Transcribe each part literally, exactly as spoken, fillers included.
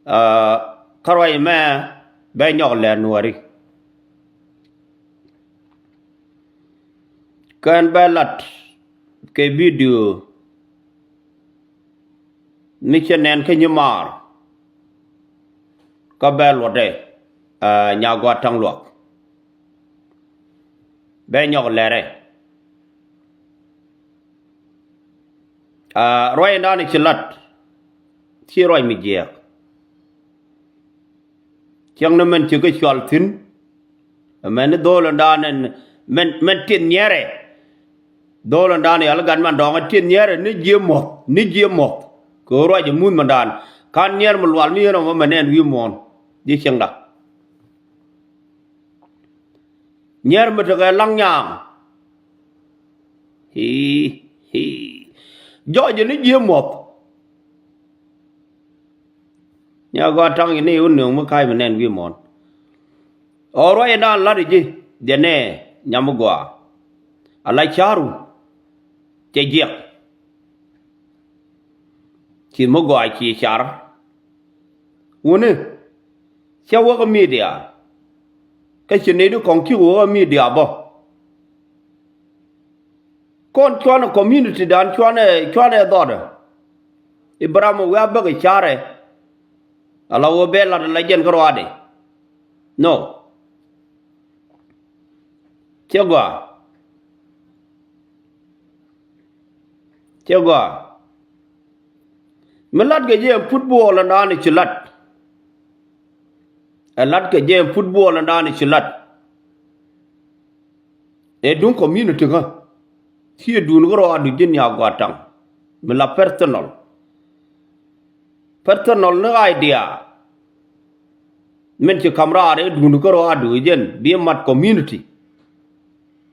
Aa, kä ruac ɛmɛ bɛ nyɔk lɛr Nuääri. Kɛn bɛ lat kɛ bidio mi cɛ nɛn kä nyimaar. Kä bɛ luɔtdɛ, aa, Nyagua̱a̱th Taŋ Luak. Bɛ nyɔk lɛrɛ. Aa, ruac in dan ci lat, ci ruac mi jiɛɛk. Cieŋ ni mɛn ci kä cual thi̱n. Mɛn ni dho̱o̱l in dan in mɛn, mɛn tin nyɛrɛ. Dho̱o̱l in dan yal gat man dɔ̱ŋ tin nyɛrɛ ni jiɛ muɔth, ni jiɛ muɔth. Kɛ ɣöö ruac muth mɛn dan. Kan nyɛr mi lual mi yɛn ɔmɔ mɛn ɛn wi̱i̱ muɔ̱ɔ̱n. Ji̱ cieŋda. Nyɛr mi tekɛ laŋ nyaaŋ. Hii, hii. Jɔɔc ni jiɛ muɔth. Nyagua̱a̱th Taŋ, ini wä nööŋ mi ka̱a̱c mi nɛn wi̱i̱ muɔ̱ɔ̱n. Ɔ ruac in dan lat ji̱ jɛ nɛ nyam mi gɔaa. Ala ca̱ru cɛ jiɛk. Ci mi gɔaa ci car. Wuni cɛ wäk midia. Kä ci nɛy di kɔŋ cik wäk midia bä. Kɔn cuanɛ community dan cuanɛ, cuanɛ dhɔdɛ. Ibrahim wiaa bäkɛ carɛ. Ala wä bɛ lat ala jɛn kä ruaadɛ. No. Cɛ gɔaa. Cɛ gɔaa. Mi lat kɛ jɛ ɛn football ɛn dan ci lat. Ɛ lat kɛ jɛ ɛn football ɛn dan ci lat. Ɛ duŋ community kä. Ci ɛ duun kä rɔɔdu ji̱n Nyagua̱a̱th Taŋ. Mi la personal. Personal ni idea. Min ci ka̱m raar ɛ duun kä rɔɔdu jɛn bi mat community.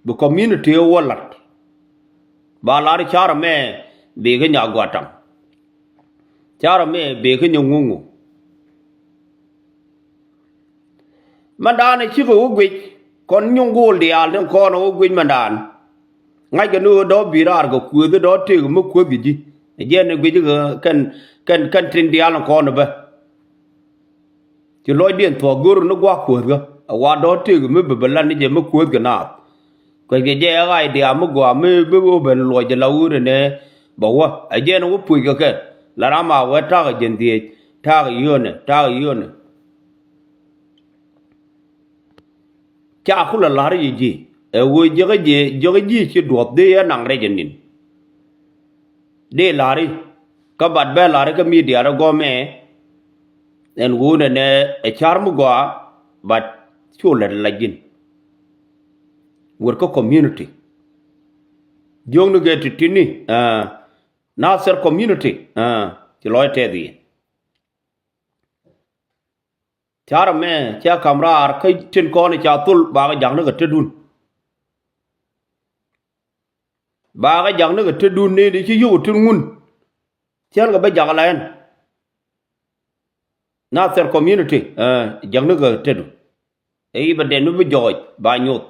Bi community ɛ wä lat. Ba lar carɛ mɛ bi kä Nyagua̱a̱th Taŋ. Carɛ mɛ bi kä nyɛ ŋuŋu. Mɛn dan cikɛ wä guic kɔn nyuŋ go̱o̱l diaal tin kɔn wä guic mɛn dan. Ŋa̱ckɛ ni ɣöö dɔ̱ bi raar kɛ kuëth dɔ̱ tëëk mi kuäth kɛ ji̱. Ɛ jɛn ni guic kɛ kɛn, kɛn, kɛn tin diaal ni kɔn bä. Ci lɔcdiɛn thuɔ̱k go̱r ni gua̱a̱k kuäthkä a wa dɔ̱ tëëk mi bɛ bɛ lat ni jɛ mi kuäthkɛ naath. Kueckɛ jɛ ɛ ɣa̱c diaal mi gɔaa mi bi wä ben luɔc jɛ la wur ɛnɛ bɛ wä. Ɛ jɛn wä puc kɛ kɛ la ram a wee ta̱a̱ kɛ jɛn dhiec ta̱a̱ kɛ yionɛ ta̱a̱ kɛ yionɛ. Ca kulɛ la̱r ji̱ ji̱ ɛ ɣöö jiäkä ji̱ jiäkä ji̱ ci duɔth dee yɛ naŋ rɛc ɛ ni̱n. Dee la̱ri kä bat bɛ la̱ri kä midia rɛ gɔmɛ. Ɛn ɣöö nɛnɛ ɛ car mi gɔaa bat cu lät la ji̱n. Wër kä community jiökni kɛ ti tini Nasir community ci lɔc tɛth i̱. Carɛ mɛ cia ka̱m raar kä tin kɔn ca thol bakɛ ja̱kni kɛ tetdun. Bakɛ ja̱kni kɛ tetdun ni di ci yio̱k tin ŋun. Cɛn kɛ bä ja̱k la ɛn Nasir community ja̱kni kɛ tetdun. Ɛ i̱ bɛ dɛn mi bi jɔɔc ba nyoth.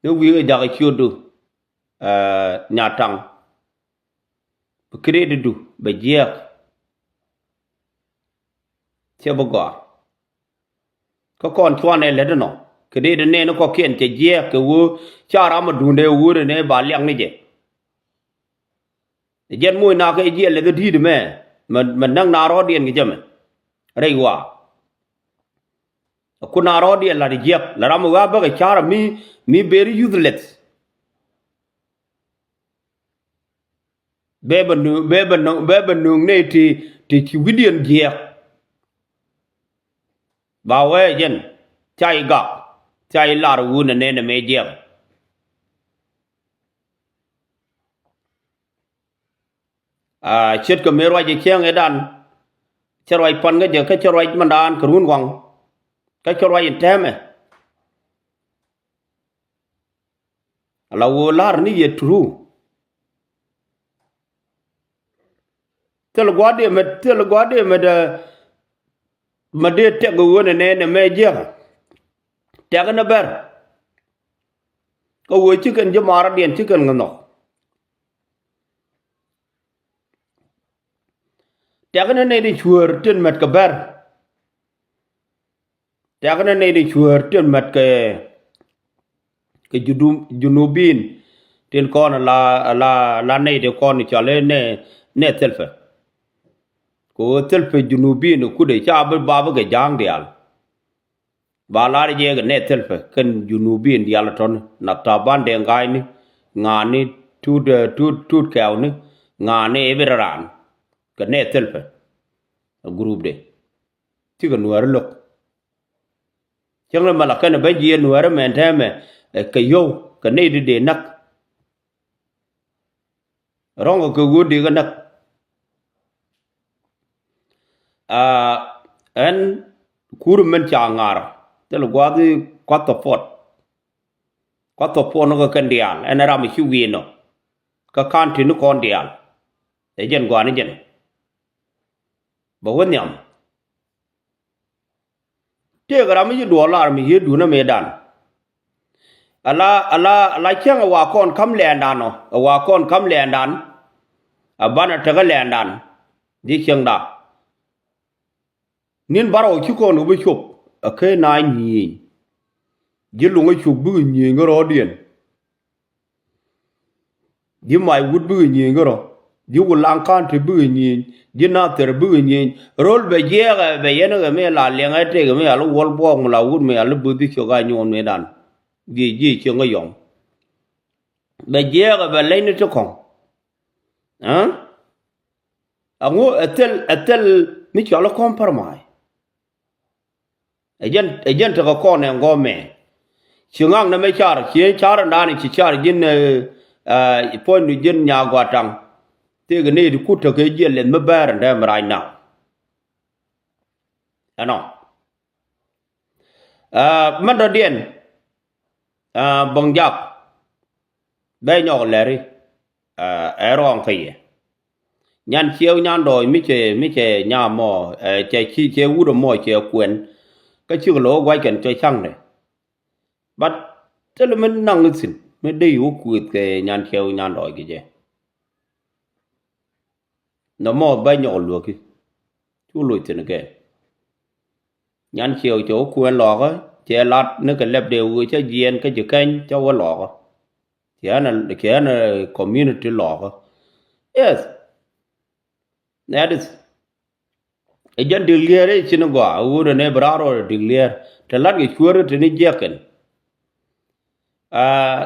Ni wi̱i̱ kɛ ja̱k ɛ ciötdu Nya̱ta̱ŋ. Bi kreditdu bɛ jiɛɛk. Cɛ bi gɔaa kä kɔn cuanɛ lät inɔ kredit nɛɛni kɔkiɛn cɛ jiɛɛk kɛ ɣöö ca ram ɛ duundɛ ɣöö rɛ nɛ ba liak ni jɛ. Jɛn moc nakä jiɛ leth di̱i̱t mɛ mɛ näk na rɔɔdiɛn kɛ jɛ mɛ rɛy waa. Ku na rɔɔdiɛn la̱t jiɛk la ram ɛ ɣaa bäkɛ ca̱rä mi mi beri useless. Bɛ bɛ nööŋ bɛ bɛ nööŋ bɛ bɛ nööŋ nɛy ti ti ci wi̱diɛn jiɛk. Ba wee jɛn ca i̱ gak ca i̱ lar wun ɛ nɛn ɛmɛ jiɛk. Aa, ce̱tkɛ mëë ruac ɛ cäŋ ëëdan. Cä ruac pan kä jɛ kä cä ruac mandan kɛ run waŋ. Kä cä ruac in tɛmɛ. Ala woo la̱r ni yɛ true. Thil gua̱a̱r dee mɛ thil gua̱a̱r dee mɛ dee mɛ dee tɛk ɣöö nɛ nɛ nɛ mɛ jiɛk. Tɛk ni bɛr. Kä ɣöö ci kɛn ji̱ ma̱a̱r rɔ̱diɛn ci kɛn ŋä nhɔk. Tɛ̈k ni nɛy ti cuäär tin mät kɛ bär. Tɛ̈k ni nɛy ti cuäär tin mät kɛ, kɛ Junub, Junubin. Tin kɔn la, la, la nɛy ti kɔn cɔl i̱ nɛ, nɛ thilpɛ. Kɛ ɣöö thilpɛ Junubin kutdɛ ca bi bap kɛ ja̱a̱ŋ diaal. Ba lar jɛ kɛ nɛ thilpɛ kɛn Junubin diaal tɔ̱ni, na Taban Deng Gai ni, ŋa̱a̱ni Tut, eh, Tut, Tut Kɛw ni, ŋa̱a̱ni Ibir Raan. Kɛ nɛ thilpɛ. Ɛ group de. Cikɛ Nuääri lo̱k. Cäŋ ni mɛ la kɛn ben jiɛ Nuääri mɛn tɛmɛ, eh, kɛ yio̱w, kɛ nɛy di dee näk. Rɔ̱ŋ kɛ ɣöö dee kɛ näk. Aa, ɛn kur min ca ŋa̱r thil gua̱a̱th i̱ kua̱th thɔpuɔt. Kua̱th thɔpuɔt ni kɛ kɛn diaal ɛn ram i̱ ci wi̱i̱ nɔ. Kä ka̱n ti ni kɔn diaal. Ɛ jɛn gɔaa ni jɛn. Bɛ wä nhiam. Tëëkɛ ram mi ci duɔɔr lar mi yiëëdun ɛ mëëdan. Ala, ala, ala cäŋ ɛ wa kɔn ka̱m lɛɛndan ɔ, ɛ wa kɔn ka̱m lɛɛndan. A banɛ tekä lɛɛndan. Ji̱ cäŋda. Ni̱n barɔw ci kɔn kɛ bi cop. Ɛ kee na nyieny. Ji̱ luŋä cuk bikɛ nyieny kä rɔɔdiɛn. Ji̱ mac wut bikɛ nyieny kärɔ. Ji̱ wulaŋ ka̱n ti bikɛ nyieny. Ji̱ nathir bikɛ nyieny. Rol bɛ jiɛɛkɛ bɛ yɛn kɛ mi la liɛŋɛ tëëkɛ mi yal i̱ wuɔl buɔɔk mi la wut mi yal i̱ böth i̱ ciök a nyuɔn mëëdan. Ji̱ ji̱ ciök ŋä yɔm. Bɛ jiɛɛkɛ bɛ leny ni ti kɔ̱ŋ. Aa? Aŋu ɛ thil, ɛ thil mi cɔl i̱ compromise. Ɛ jɛn, ɛ jɛn tekɛ kɔn ɛn gɔmɛ. Ci ŋaknɛ mɛ car, ci ɛn car ɛn da̱a̱n ci car ji̱n, eh, eh, puɔ̱nydu ji̱n nyaa gua̱taŋ. Tëëkɛ nɛy ti kut tekɛ jiɛl lɛth mi bɛɛr ɛn dɛm right now. Ɛnɔ. Eh, mɛn dɔ̱diɛn, eh, Bäŋ Jak. Bɛ nyɔk lɛri, eh, ɛ rɔɔŋ kä yɛ. Nyan ciɛw nyan dɔɔc mi cɛ, mi cɛ nyam mɔ, eh, cɛ ci, cɛ wut mɔ cɛ kuɛn. Kä cik lo̱k gua̱ckɛn cɛ ca̱ŋdɛ. But thilɛ mi naŋ thi̱n mi dee wä kuëth kɛ nyan ciɛw nyan dɔɔc kɛ jɛ. Nɔmɔ bɛ nyɔk luäki. Cu loc thi̱n kɛ. Nyan ciɛw cɛ wä kuɛn lɔɔkä, cɛ lat ni kɛ lɛp dee wee cä jiɛɛn kä ji̱ kɛny cä wä lɔɔkä. Ciɛ ɛn, ciɛ ɛn community lɔɔkä. Yes. That is. Ɛ jɛn dik liɛɛr i̱ cin gɔaa, ɛ ɣöö dee nɛ bi raar rɔ dik liɛɛr. Te lat kɛ cuäär te ni jiɛk kɛn. Aa,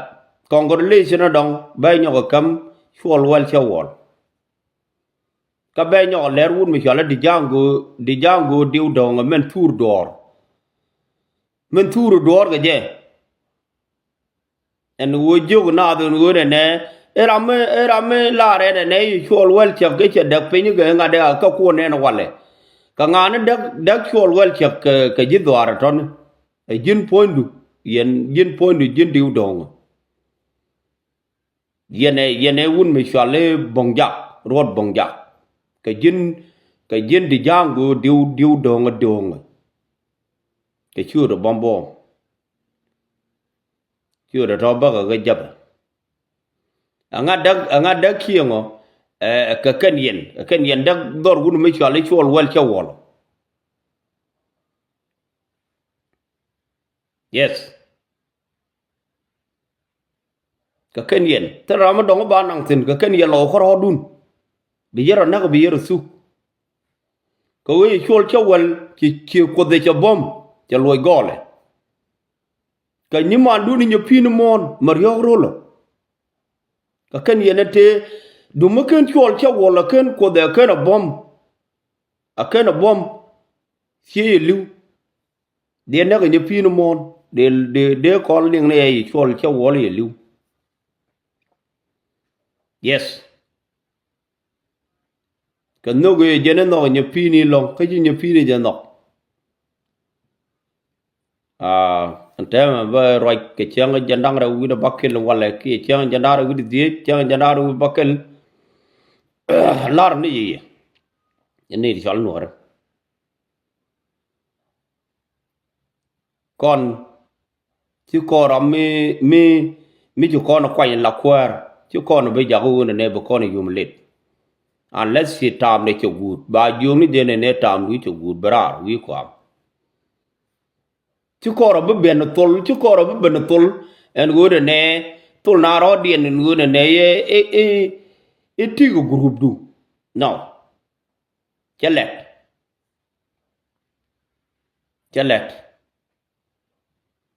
congratulation ɛ dɔ̱ŋ, bɛ nyɔk ɛ käm cuɔl wäl cɛ wuɔl. Kä bɛ nyɔk ɛ lɛr wut mi cɔal i̱ di ja̱a̱ŋ go̱o̱, di ja̱a̱ŋ go̱o̱ diw dɔ̱ŋ ɛ mɛn thur duɔ̱ɔ̱r. Mɛn thur duɔ̱ɔ̱r kɛ jɛ. Ɛn ɣöö jiök naath ɛn ɣöö nɛnɛ, ɛ ram mi, ɛ ram mi laar ɛn ɛnɛ i̱ cuɔl wäl cäk kɛ cɛ däk piny kɛ ŋa̱t ɛ kä kuɔn ɛn walɛ. Kɛ ŋa̱a̱n ni däk, däk cuɔl wäl cäk kɛ, kɛ ji̱ dhuaar ɛ tɔ̱ni. Ɛ ji̱n puɔ̱nydu, yɛn ji̱n puɔ̱nydu ji̱n diw dɔ̱ŋ. Yɛn ɛ, yɛn ɛ wun mi cual i̱ Bo̱ŋ Jak, ruɔt Bo̱ŋ Jak. Kɛ ji̱n, kɛ ji̱n di ja̱a̱ŋ go̱o̱ diw, diw dö̱ŋä dö̱ŋä. Kɛ ciööt ɛ bɔm bɔm. Ciööt ɛ tɔ̱ bäkɛ kɛ jäpɛ. Ɛŋa däk, ɛŋa däk kiɛŋɔ, ɛ, kɛ kɛn yɛn, kɛ kɛn yɛn däk dhɔr wun mi cual i̱ cuɔl wäl cä wuɔl. Yes. Kɛ kɛn yɛn thil ram mi dɔ̱ŋ ba naŋ thi̱n kɛ kɛn yɛn lɔ kärɔɔdun. Bi yɛn rɔ näk bi yɛn rɔ thuk. Kɛ wee cuɔl cä wäl ci, ci kuoth cɛ bɔm cɛ luɔc gɔɔlɛ. Kɛ nyimandun inyɛ pi̱i̱n muɔ̱ɔ̱n mɛ riɔ̱ɔ̱k ro̱lɔ. Kɛ kɛn yɛn ɛ tëë dumi ken cuɔl cä wäl ɛ ken kuoth ɛ ken ɛ bɔm. Ɛ ken ɛ bɔm. Ciɛ yɛ li̱w. Diɛ näk nyɛ pi̱i̱n muɔ̱ɔ̱n dee, dee, dee kɔn liŋ ni ɛ cuɔl cä wäl yɛ li̱w. Yes. Kɛ nhök i̱ jɛn i̱ nhɔk nyɛ pi̱i̱n i̱ lɔ̱ŋ kä ci nyɛ pi̱i̱n i̱ jɛ nhɔk. Aa, ɛn tɛmɛ bä ruac kɛ cäŋ jɛn da̱ŋ rɛw wi̱cdɛ bäkɛl walɛ kiɛ cäŋ jɛn da̱ŋ rɛw wi̱cdɛ dhieec cäŋ jɛn da̱ŋ rɛw wi̱c bäkɛl. Lar ni yɛ yɛ. Yɛ ni ti cɔl nuɔ̱ɔ̱rɛ. Kɔn ci kɔn ram mi, mi, mi ci kɔn kuany la kuäär ci kɔn bi jak wun nɛ bi kɔn yum lit. Unless ci taamdɛ cɛ guut, ba jiökni jɛ nɛnɛ taamdu cɛ guut bɛ raar wi̱i̱ kɔam. Ci kɔrɛ bi ben thol, ci kɔrɛ bi ben thol. Ɛn ɣöö nɛnɛ thol na rɔɔdiɛn ɛn ɣöö nɛnɛ yɛ i̱, i̱, i̱ ti̱i̱ kɛ group du. Nɔ. Cɛ lɛt. Cɛ lɛt.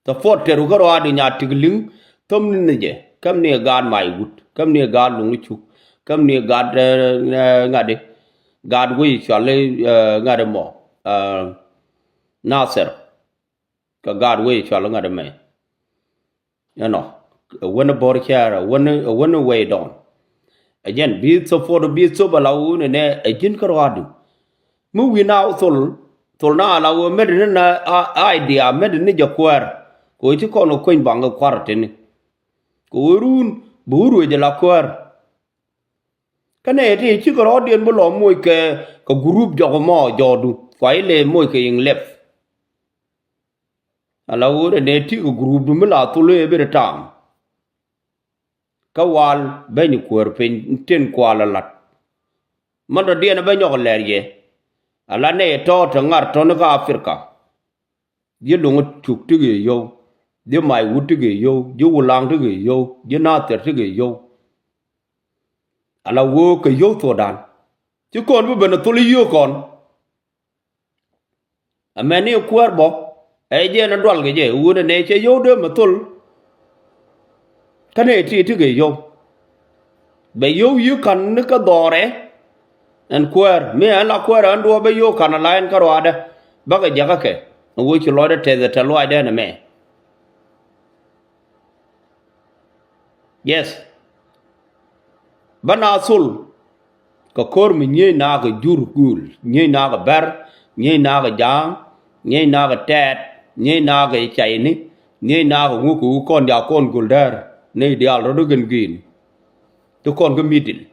Support tɛru kä rɔaadu nya tik liŋ. Thom ni ni jɛ. Käm ni gaat may wut. Käm ni gaat luŋ cuk. Käm ni gaat, eh, eh, ŋa̱di. Gaat wec cual, eh, ŋa̱di mɔ. Eh, Nasir. Kä gaat wec cual ŋa̱di mɛ. Ɛnɔ, ɛ wän bɔr cɛɛr, ɛ wän, ɛ wän wey dɔn. Ɛ jɛn bi support, bi thop ala wun ɛnɛ, ɛ ji̱n kä rɔadu. Mi wi̱i̱ na thol, thol na ala wun mɛt ni na, a, idea mɛt ni jɛ kuäär. Kɛ wee ci kɔn kɛ kueny baŋ kɛ kua̱r tini. Kɛ wee run bi wur wee jɛ la kuäär. Kä nɛ ti ci kɛ rɔɔdiɛn bi lɔ moc kɛ, kɛ group jɔk mɔ jɔɔdu. Kua ilɛ moc kɛ in lɛp. Ala ɣöö rɛ nɛ ti kɛ group du mi la thul ëë bi rɛ taam. Kä wal ben kuäär piny tin kual alat. Mɛn dɔ̱diɛn bɛ nyɔk lɛr yɛ. Ala nɛ tɔ̱ te ŋar tɔ̱ni kä Africa. Ji̱ luŋ cuk ti gee yio̱w. Ji̱ may wut ti gee yio̱w. Ji̱ wulaŋ ti gee yio̱w. Ji̱ nathir ti gee yio̱w. Ala ɣöö kɛ yio̱w thuɔ̱ɔ̱dan. Ci kɔn bi ben thul i̱ yio̱w kɔn. Amäni kuäär bɔ ɛ jɛn a dual kɛ jɛ wun ɛ nɛ cɛ yio̱w dee mɛ thol. Kä nɛ ti ti kɛ yio̱w bɛ yio̱w yi ka̱n ni kä dhɔrɛ. Ɛn kuäär mi ɛn la kuäär ɛn duɔ̱ɔ̱p bɛ yio̱w ka̱n a la ɛn kä ruaadɛ. Bäkɛ jakä kɛ ɛn wee ci lɔcdɛ tɛth ɛ tɛ luaacdɛ ɛn ɛmɛ. Yes. Bä na thul kɛ ko̱r mi nyiey nakä jur gul, nyiey nakä bɛr, nyiey nakä ja̱a̱ŋ, nyiey nakä tɛɛt, nyiey nakä cayni, nyiey nakä ŋuk kɛ wä kɔn diaal kɔn gul däär ni diaal rɔ̱t kɛn gin. Ti kɔn kä middle.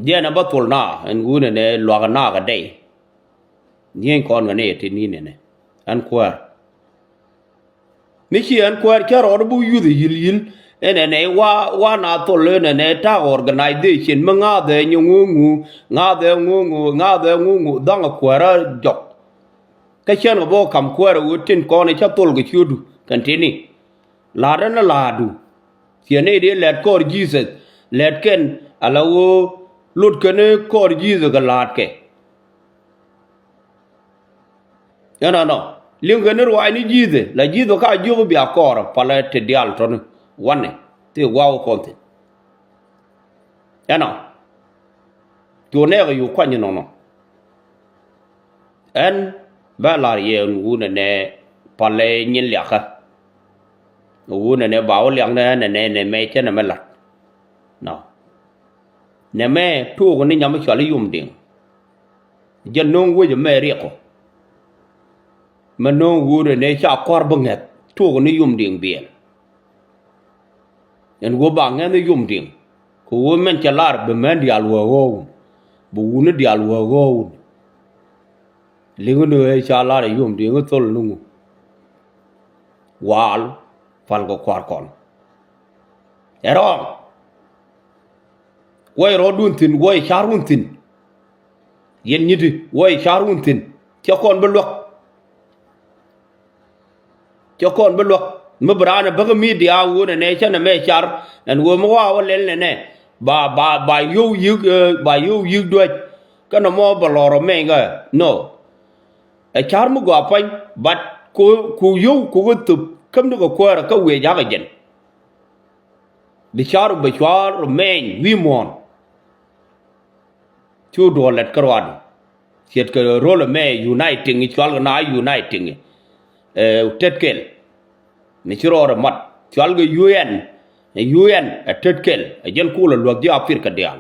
Jiɛn a bä thul na ɛn wun ɛn ɛ luakä nakä dɛy. Nyieny kɔn kɛ ni ɛ ti ni nɛnɛ ɛn kuäär. Mi ci ɛn kuäär cä rɔɔd bi yuth yil yil. Ɛn ɛn ɛ wa, wa na thol ɛn ɛn ɛ ta̱a̱ organization mi ŋa̱thɛ nyɛ ŋuŋu, ŋa̱thɛ ŋuŋu, ŋa̱thɛ ŋuŋu, dhaŋ ɛ kuäär a jɔk. Kä cän kɛ bä kam kuäär ɛ wee tin kɔn ɛ cä thol kɛ ciötdu kɛn tini. La̱a̱t ɛn ɛ la̱a̱tdu. Ciɛ nɛy di lɛt kɔɔr Jesus. Lɛt kɛn ala ɣöö lot kɛn kɔɔr Jesus kɛ la̱a̱t kɛ. Ɛnɔnɔ. Liŋ kɛn ruaacni Jesus. La Jesus ka jiök bia kɔɔr palɛ ti diaal tɔ̱ni. Wanɛ. Thik gua̱a̱k kɔn thi̱n. Ɛnɔ. Cu nɛɛkɛ cu kuany nɔnɔ. Ɛn bä lar yɛ ɛn wun ɛnɛ palɛ nyin liakä. Wun ɛnɛ ba wä liak nɛ ɛn ɛnɛ nɛ mɛ cɛ nɛ mɛ lat. Nɔ. Nɛ mɛ tuɔk ni nyam cɔal i̱ Yom Diŋ. Jɛ no̱o̱ŋ wec ɛmɛ riɛkɔ. Mɛ no̱o̱ŋ wun ɛnɛ ca kɔr bi ŋɛth tuɔk ni Yom Diŋ biɛl. Ɛn wä ba ŋɛn i̱ Yom Diŋ kɛ wä mɛn cɛ lar bɛ mɛn diaal wä ɣɔw wun. Bɛ wuni diaal wä ɣɔw wun. Liŋ ni ɣä ca lar i̱ Yom Diŋ i̱ thol ni ŋu. Waal pal kɛ kua̱r kɔn. Ɛ rɔɔŋ. Wä i̱ rɔɔdun thi̱n wä i̱ ca̱r wun thi̱n. Yɛn nyi̱ti wä i̱ ca̱r wun thi̱n. Cɛ kɔn bi luäk. Cɛ kɔn bi luäk mi bi raan ɛ bäk mi diaal wun ɛnɛ cä nɛ mɛ car. Ɛn wee mi waa wä lɛl nɛnɛ ba, ba, ba yio̱w yi̱k, eh, ba yio̱w yi̱k duäc. Kä nɔmɔ bɛ lɔr ɔ mɛny kä nɔ. Ɛ car mi gɔaa puany but ku, ku yio̱w ku kɛ thöp käm ni kɛ kuäärä kä wiɛ jakä jɛn. Bi car bɛ cuar mɛny wi̱i̱ muɔ̱ɔ̱n. Cu duɔl lɛt kä ruadu. Ciɛt kɛ rol ɛmɛ uniting, cual kɛ na uniting. Ɛ tet kɛl. Ni ci rɔɔdɛ mat cual kɛ U N. Ɛ U N ɛ tet kɛl ɛ jɛn kulɛ luäk ji̱ Africa diaal.